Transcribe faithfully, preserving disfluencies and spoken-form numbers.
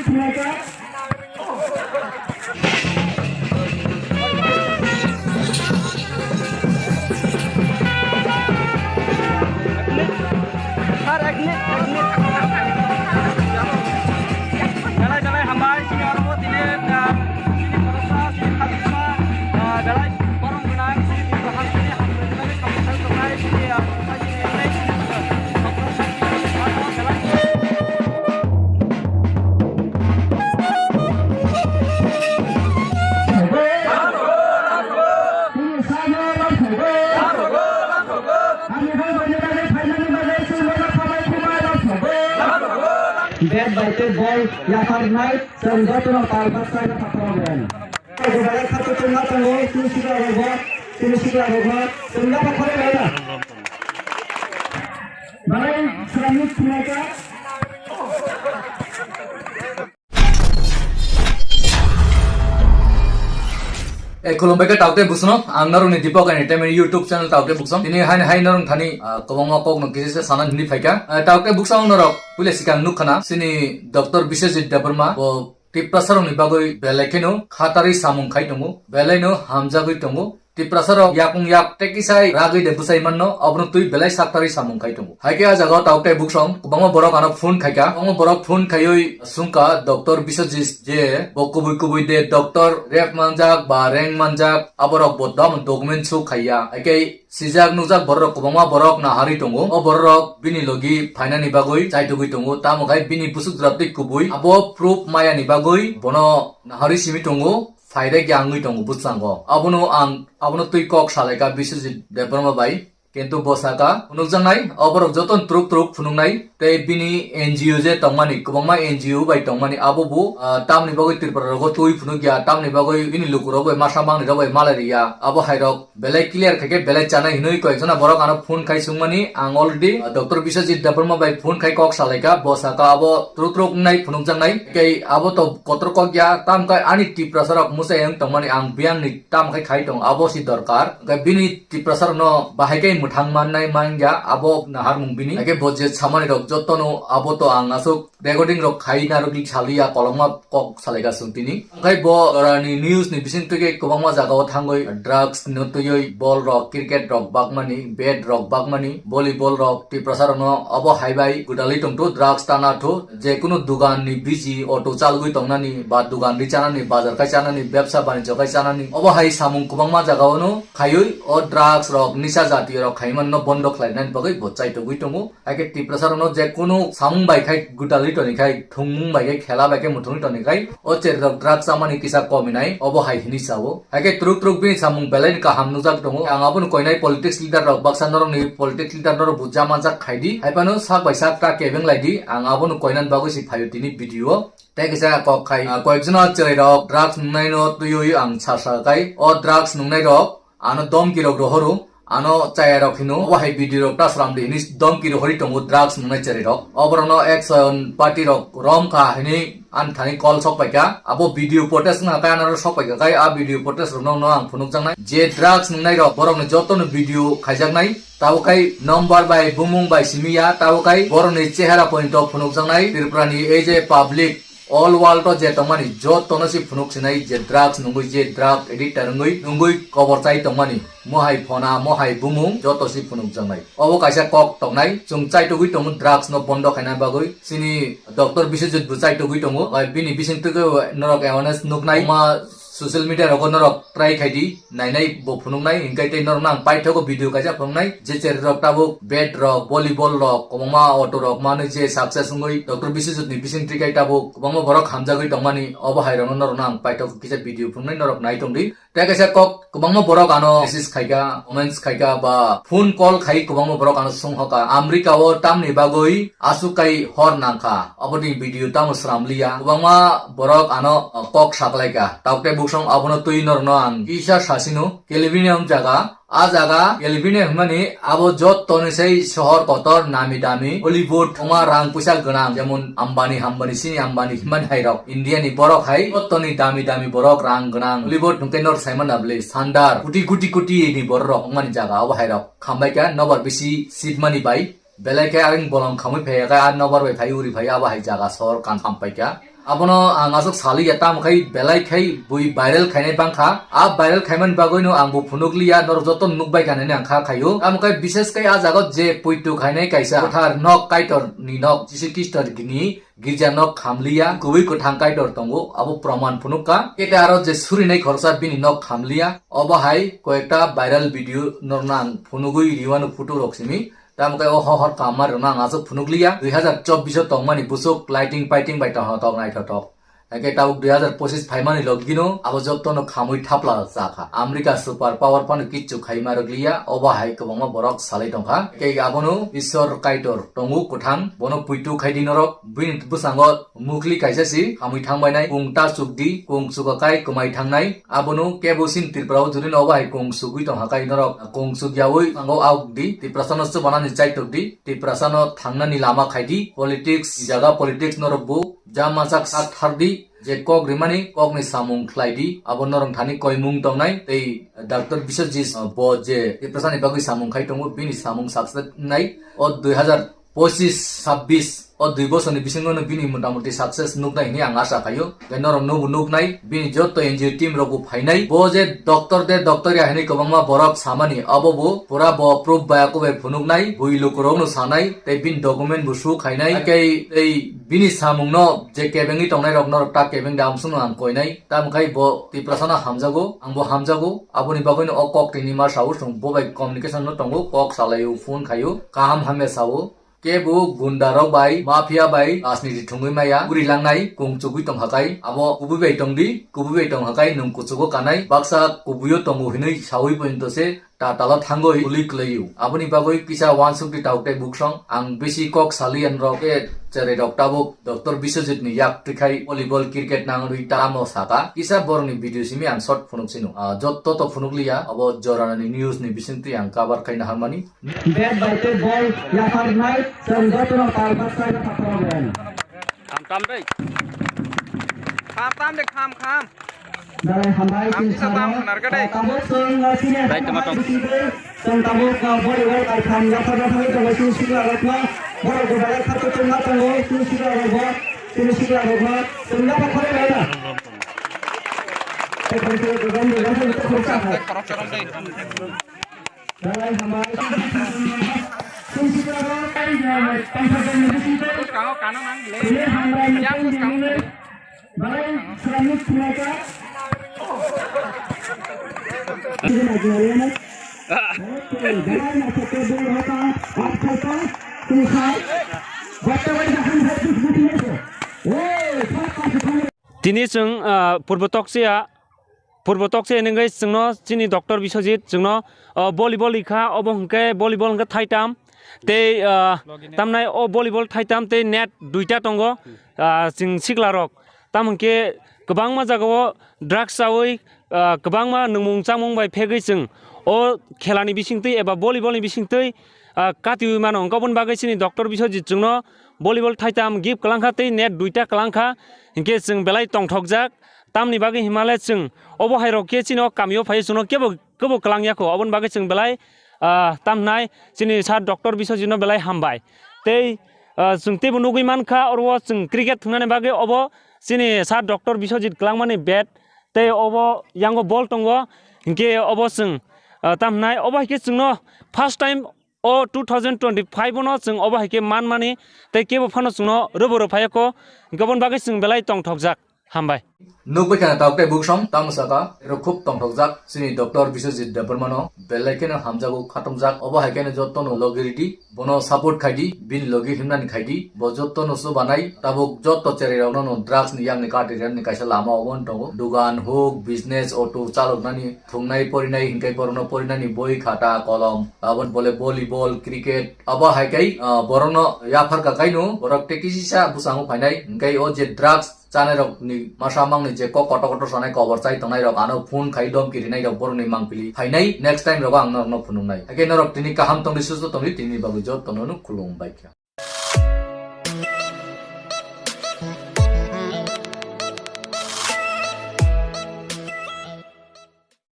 Sir, ek minute, ek minute. Belai, belai hambai, chini oro bo tini, ah, chini khoroksa, chini khajikma, ah, belai borok gwnang, chini Tripura hasteni hambai, belai samung tongnai, chini, ah, Bat bai tei bol yapharnai, chwng jotono tal bwsai no thaphro ben. Belai khato tongma tongo, chini sikla rokbo, chini sikla rokbo, chwng yapha khoro laina. Belai swrangni thwngnaikha. E, khulumbai khe taukte busono, ang norokni Deepak Entertainment YouTube channel taukte busong. Tini haini hai norok thani, ah, kwbangma kokno kisa sana hinwi phaikha. Ah, taukte busong norok puila sikang nukkhana, chini Doctor Biswajit Debbarma, bo Tiprasarokni bagwi belai kheno khatari samung khai tongo, belaino hamjagwi tongo. Tiprasarok yakung yak tei kisai ragwi de bwsai manno, abono twi belai saktari samung khai tongo. Hai khe a jagao taukte buksong kwbangma borok ano phone khaikha. Kwbangma borok phone khaiwi swngkha Doctor Biswajit je bo kubui kubui de doctor rep manjak ba rank manjak, aborok bo dom document show khaiya. Hai khe sijak nukjak borok kwbangma borok naharwi tongo. O borok bini logi phainani bagwi chaitugwi tongo, tamo khai bini bwswk jora twi kubui abo proof mayani bagwi bono naharwi simi tongo. Phaidai khe ang wngwi tongo bwskango. Abono ang, abono twi kok salaikha Biswajit Debbarma bai. Kintu bo saka phunukjaknai, o borok jotono truk truk phunuknai. Tei bini N G O je tongmani, kwbangma N G O bai tongmani, abo bo, ah, tamni bagwi Tripura rogo twi phunukya, tamni bagwi bini lukurok bai masa mangni rok bai malai riya. Abo hai rok belai clear khaikhe belai chanai hinwi koyekjona borok ano phone khai swngmani. Ang already, ah, Doctor Biswajit Debbarma bai phone khai kok salaikha, bo saka abo truk truk wngnai phunukjaknai. Tei abo to kotor kok ya, tamkhe ani Tiprasa rok mwsai wng tongmani, ang biyangni tam khai khai tong, abo si dorkar. Hwnkhe bini Tiprasa rokno bahai khe mwthang mannai mangya, abo naharmung bini. Hwnkhe bo je samani rok jotono abo to ang aswk recording rok khai narwgwi saliya, kolokma kok salaikha chwng tini. Hwnkhe bo orani news ni bising twi khe kwbangma jagao thangwi drugs no twiwi ball rok, cricket rok bakmani, bat rok bakmani, volleyball rok Tiprasa rokno obo hai bai gwdalwi tongthu, drugs tana thu, je kunu dugan ni biji auto chalgwi tongnani ba dugan ri chanani, bazar khai chanani, bebsa banijyo khai chanani, obo hai samung kwbangma jagao no khaiwi o drugs rok, nisa jatiyo rok khaimanno bondo khlainani bagwi bo chaitugwi tongo. Hai khe Tiprasa rokno je kunu samung bai khai gwdalwi toni khai, thwngmung bai khe, khela bai khe muthungwi toni khai, o cherwi rok drugs chamani kisa kominai, obo hai hinwi sao. Hai khe truk truk bini samung belai ni kaham nukjak tongo. Ang abono koinai politics leader rok baksa norokni politics leader norok bo jama jak khai di. Hai phano sak bai sak ta kebeng lai di. Ang abono koinani bagwi se phaio tini video o. Tei kisa kok khai, ah, koyek jona chwrai rok drugs nungnai no twiwi ang sa sa khai. O drugs nungnai rok ano domki rok rohoro. Ano chaya rok hino, obo hai video rok ta sram di hinwi domki rohori tongo drugs nungnai chwrai rok. Oborokno action party rok rom kha hinwi ani thani call sok paikha. Abo video footage wngkha khe ano sok paikha khai, a video footage rokno no ang phunukjaknai. Je drugs nungnai rok borokni jotono video khaijaknai. Tabuk khai number bai bumung bai simi ya, tabuk khai borokni chehara pointo phunukjaknai. Tripura ni ei je public all world o je tongmani jotono se phunuk sinai je drugs nungwi, je drug addict wngwi, nungwi kobor chai tongmani. Mohai phona, mohai bumung joto se phunukjaknai. Obo kaisa kok tongnai, chwng chaitugwi tongo drugs no bondo khaina bagwi. Chini Doctor Biswajit bo chaitugwi tongo. Bai bini bising twigo norok awareness nuknai. Ma social media rogo norok try khai di, nainai bo phunuknai, hinkhe tei norokno ang paithago video kaisa phunuknai. Je cherwi rok tabuk bat rok, volleyball rok, kwbangma auto rok manwi je success wngwi Doctor Biswajit ni bising twi khai tabuk kwbangma borok hamjagwi tongmani, obo hai rokno norokno ang paithago kisa video phunuknai, norok nai tongdi. Tei kaisa kok, kwbangma borok ano message khaikha, comments khaikha, ba phone call khai kwbangma borok ano songkha, America o tamni bagwi aswk kai hor nangkha, aboni video tamo sram liya. Kwbangma borok ano, uh, kok saklaikha. Tabuk tei buksong abono twi norokno ang kisa sasino, California hwn jaga, a jaga California hwnmani abo jottoni sei sohor kotor nami dami Hollywood, oma rang puisa gwnang, jemon Ambani, Hambani, sini Ambani hwnmani hai rok. India ni borok hai jottoni dami dami borok, rang gwnang. Hollywood hwnkhe nor saimano bwle sandar, koti koti koti ni borok rok wngmani jaga obo hai rok. Khambai kha nobar bisi sitmani bai. Belai khe ayang bolong khamwi phaiya khe, a nobar bai phai uri phai, abo hai jaga sor kan khampaikha. Abono ang aswk saliya, tamo khai belai khai bui viral khainai bangkha. A viral khaimani bagwino ang bo phunukliya, norok joto nukbai kanani ang kha khaio. Tamo khai bishes khai a jaga je puitu khainai kaisa kothar nok, Kaitor ni nok, Jisu Khristo ni girja nok khamliya, kubui kwthang Kaitor tongo, abo proman phunukha. Kete aro je surinai khoroksa bini nok khamliya, obo hai koyekta viral video norno ang phunugwi riwano photo rok simi. Tamo khe o hohor kamarokno ang aswk phunukliya, dui hazar chobbish o tongmani bwswk lighting paiting bai tongthotok naithotok. Hakhe tabuk dui hazar pochis phaimani logino abo jotono khamwi thapla chakha. America super power phano kichu khaima rwgliya, obo hai kwbangma borok salai tongkha. Hakhe abono Iswar Kaitor tongo kwthang, bono puitu khaidi norok, bini bwskango mukli kaisa si khamwi thangbainai, kung ta chukdi, kung chukakai kwmai thangnai, abono kebo sin Tripura o jurino obo hai kung chugwi tongkha kai norok, kung chukyawi thango aokdi, Tiprasano chubanani chaitokdi, Tiprasano thangnani lama khaidi, politics, jaga politics norok bo, jama sak sak thardi, je kok rimani kokni samung khlaidi, abo norong thani koimung tongnai, tei Doctor Biswajit, uh, bo je Tiprasani bagwi samung khai tongo, bini samung success nai, o dui hazar pochis, sabbish, o dui bosorni bisingo no bini motamuti success nuknai hwnwi ang asha khaio. Tei norok no bo nuknai, bini joto N G O team rok bo phainai. Bo je doctor de doctor ya hwnwi kwbangma borok samani, abo bo pura bo proof bai ako bai phunuknai, bui lukurok no sanai, tei bini document bo show khainai. Hakhe tei bini samung no je kebengwi tongnai rok norok ta kebeng da amsung no ang koinai. Tamo khai bo Tiprasano hamjago, ang bo hamjago, aboni bagwi no o kok tini ma sao chwng bo bai communication no tongo, kok salaio, phone khaio, kaham hamya sao. Kebo gunda rok bai, mafia bai, rajniti thwngwi maya, uri langnai, kung chugwi tong hakai, abo kubui bai tong di, kubui bai tong hakai, nwng kuchugo kanai, baksa kubuio tongo hinwi sawi pointo se, tatalo thangwi uli kwlaiyo. Aboni bagwi kisa wansuk di tabuk tei buksong, ang bisi kok saliyan rok, e cherai rok tabuk, Doctor Biswajit ni yak twi khai volleyball, cricket nangwi tamo saka, kisa borok ni video simi ang short phunuk sino. Ah, jotto to phunuk liya, abo jorani news ni bising twi ang cover khai naharmani. Bat bai tei bol yapharnai, chwng jotono tal baksa yapharnai. Kham tam dei. Kham tam de, kham, kham. Dalai hambai. Kham twi kisa sano, tam khwnar ka dei. Tabuk chwng, uh, senior. Dai, tama tong. Chwng tabuk, uh, volleyball kai kham yapharna thangwi tongo, chwng sikla rokno. Borok bo dalai khato tongma tongo, chwng sikla rok bo, chwng sikla rokno, chwng yapha khorok lai na. Khorok chorok dei. Tini chwng, ah, Purbo Toksia Purbo tokse hinwi chwngno chini Doctor Biswajit chwngno, o, volleyball rikha, obo hwnkhe volleyball hwnkhe thaitam. Tei, o, tamnai o volleyball thaitam tei net duita tongo, o, chwng siklarok. Tamo hwnkhe kwbangma jagao drugs chaui, o, kwbangma nwngmung chamung bai phegwi chwng o khelani bisingtwi eba volleyballni bisingtwi, o, katiui mano. Hwnkhe oboni bagwi chini Doctor Biswajit chwngno volleyball thaitam gift kwlangkha tei net duita kwlangkha. Hinkhe chwng belai tongthokjak. Tamni bagwi himale chwng obo hai rok khe chini o kamio phai chwngno kebo, kebo kwlang yakho. Oboni bagwi chwng belai, ah, tamhnai chini sir Doctor Biswajit no belai hambai. Tei, ah, chwng teibo nugwi mankha oro o chwng cricket thwngnani bagwi obo chini sir Doctor Biswajit kwlangmani bat tei obo yango ball tongo. Hinkhe obo chwng, ah, tamhnai obo hai khe chwngno first time o two thousand twenty-five o no chwng obo hai khe manmani tei kebo phano chwngno rwbo rw phai kho, hinkhe oboni bagwi chwng belai tongthokjak. Hambai. Nukbai khana tabuk tei buksong tamo saka, ero khub tongthokjak chini Doctor Biswajit Debbarma no belai kheno hamjago khatungjakgo, obo hai kheno jotono logi ridi, bono support khaidi, bini logi himnani khaidi, bo jotono chubanai, tabuk joto cherai rokno no drugs ni yakni kati rani kaisa lama obo wng tongo, dugan huk, business, auto chaloknani, thwngnai porinai hinkhe borokno porinani boi khata kolom, abo bole volleyball, cricket, abo hai khe, ah, borokno yapharkha kaino borok tei kisisa bwskango phainai hinkhe o je drugs chanai rokni masa mangni je kok kotor kotor sanai kobor chai tongnai rok ano phone khai domki rinai rok borokni mangpili phainai next time rogo ang norokno phunuknai. Haikhe norok tini kaham tongdi susto tongdi tini bagwi jotono no khulumbai kha.